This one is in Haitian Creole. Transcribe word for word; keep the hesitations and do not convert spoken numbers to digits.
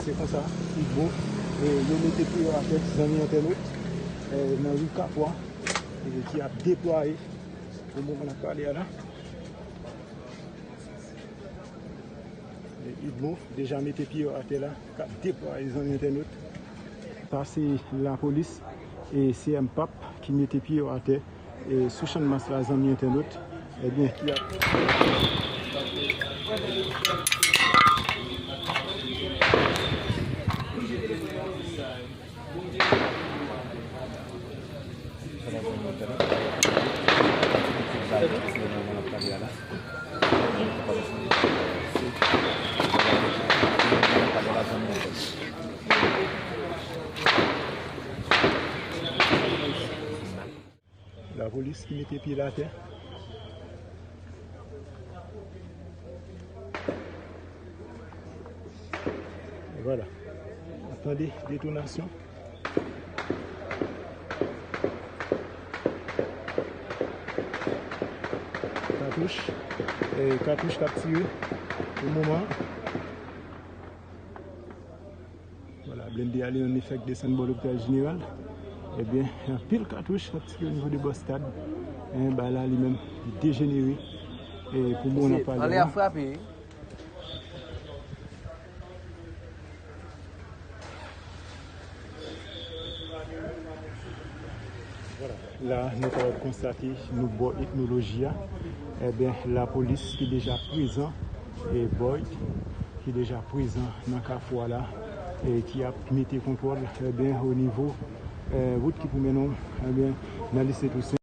Se konsa, Igbo, e, yo mete pye yo atè, zanmi entènot, e, nan ri Kapwa, e, ki ap deplwaye pou moman n ap pale a la. E, Igbo deja mete pye yo atè la, k ap deplwaye, zanmi entènot. Sa se lapolis e C M pap ki mete pye yo atè, e, sou Channmas la, zanmi entènot. Ebyen, ki ap Lapolis ki mete pye l atè. E vwala. N ap tande detonasyon. Katouch. E, katouch k ap tire pou moman. Vwala, blende a li an efè k desann bò lopital jeneral. Ebyen, anpil katouch k ap tire o nivo de bò stad. En, bagay la li menm, li dejenere. E pou moun an pale la. Vwala, la, nou kapab konstate nou bò etnoloji a. Ebyen, lapolis ki deja prezan, e Boyd ki deja prezan nan kafou a la, e ki ap mete kontwòl, ebyen, o nivo, e, wout ki pou mennen w, ebyen, nan lise Tousen.